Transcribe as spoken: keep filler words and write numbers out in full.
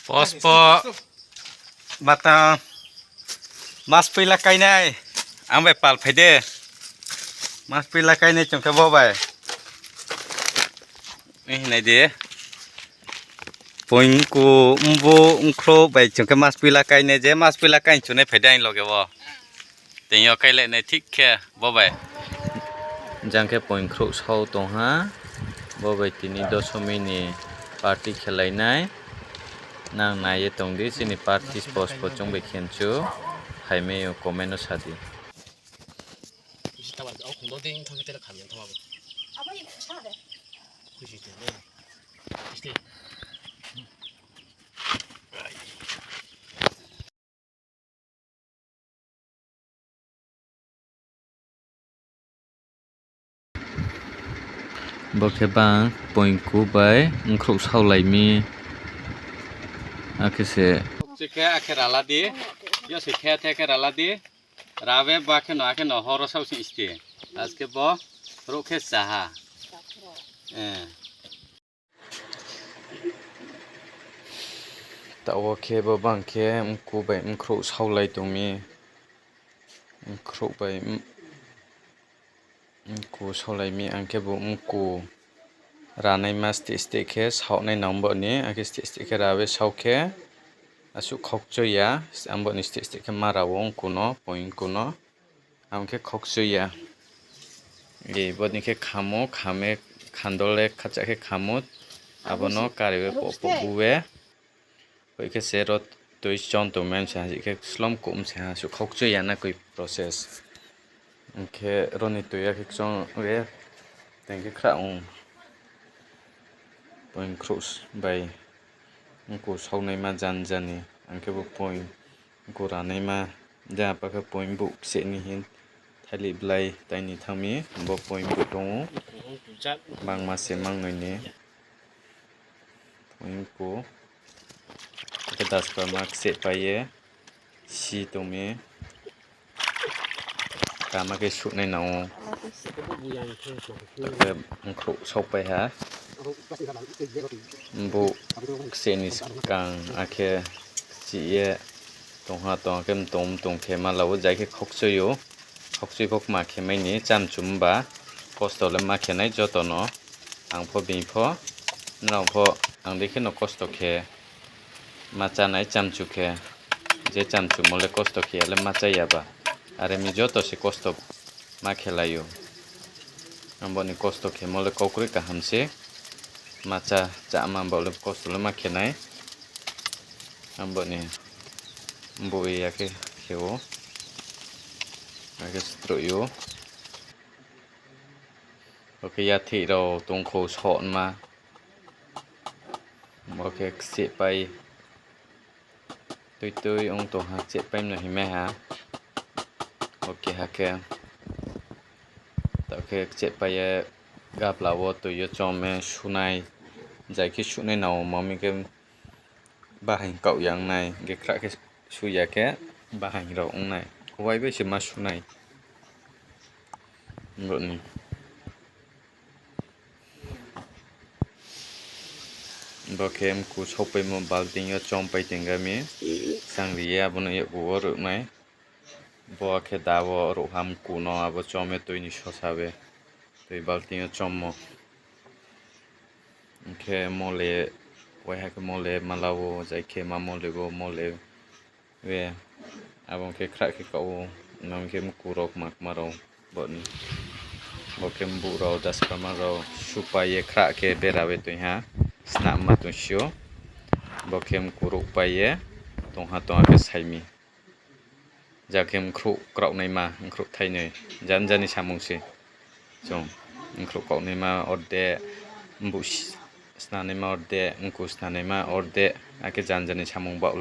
Pospo, bata, mas poila kainai, ang bai pal phai de. Mas poila kainai chung khe bo bai. Nai di. Poingku, mbu, mkhrouh bai chung khe mas poila kainai je, mas poila kainai chunai phai de ang loge wo. Tei yo kailai nai thik khe bo bai. Jang khe poingkhrouh sao tong ha, bo bai tini dosomi ni party khelai nai. Nang nai ye tong di, chini party pospo chung bai khe nchu, phaimai yo comment no sa di. Bo khe bang poingku bai mkhrouh saolai mi. Akhe se. Chikhe akhe rala di. Yo se khe the khe rala di. Rabe ba khe no akhe no horo sao sing sti. Aske bo rouh khe cha ha. Taoh wo khe bo bang khe mku bai mkhrouh saolai tong mi. Mkhrouh bai mku saolai mi, ang khe bo mku ranaima steh steh khe saohnai nang bo ni, ang khe steh steh khe rabe sao khe asuh khaukchoi ya, ang bo ni steh steh khe ma ra wo mku no, poing mku no. Ang khe khaukchoi ya. Bodei khe khamo, khame, khandol le khacha khe khamo, abo no kari we poh poh bu we. Hoi khe se ro tui chon tong mi se ha, khe slom kum se ha, suh khaukchoi ya na koi process. Ang khe ro ni tui ya khe chon we, tei khe khrah ong. Poing khrouh bai mku saonaima jan jani, ang khe bo poing mku ranaima, jang pa khe poing buh kcheh ni hin thailih blai tai ni thanng mi, bo poing buh tong ou, bangma se mangnoi ni. Poing mku, khe daspa ma kcheh pai ye si tong mi. Kama khe suhnai nang ou. Khe mkhrouh saopai ha. Buh kcheh ni skang akhe kchih ye tong ha, tong ha khe mtong mtong khe ma la ou, jai khe khaukchoi ou. Khaukchoi pho kma khe mai ni chamchu mba kosto le ma khe nai joto no. Ang pho bini pho, nrao pho ang dei khe no kosto khe ma chá nai chamchu khe, je chamchumo le kosto khe ya le ma chá ya ba. Are mi joto se kosto ma khe lai ou. Abo ni kosto khemo le kaukroi kaham se. Ma chá, cháma baoh le kosto le ma khe nai. Abo ni boi ya khe khe ou. Akhe stroih ou. Bo khe yatheih rao tongkhou sohma. Bo khe kchehpai. Tuitui ong tong ha, kchehpai no himai ha. Bo keha khe. Taoh khe kchehpai ye gapla wo tui yo chom ye sunai. Jai khe sunai nang ou, ma mi khe bahaing kaoh ya ong nai, hing khe khrah khe su ya khe bahaing rao ong nai. Wai bai se ma sunai. Bo ni. Bo khe mku saopaimo balting yo chompai tong ga mi. Changri ye abo no yakgu wo ruh nai. Bo khe da wo ruh ha mku no abo chom ye tui ni sosa we. Tui balting yo chommo. Hing khe mole, waiha khe mole mala wo, jai khe ma mole bo mole we. Abo khe khrah khe kaoh ou, nang khe mku rao kma kma rao bo ni. Bo khe mbuh rao, dasprama rao supai ye khrah khe bera we tong ha, snamma tong si ou. Bo khe mku ruhpai ye tong ha, tong ha khe sai mi. Ja khe mkhrouh kraohnaima, mkhrouh thainoi, janja ni samung se. Chung mkhrouh kaohnaima orde, mbuh snanaima orde, mku snanaima orde, akhe janja ni samung baoh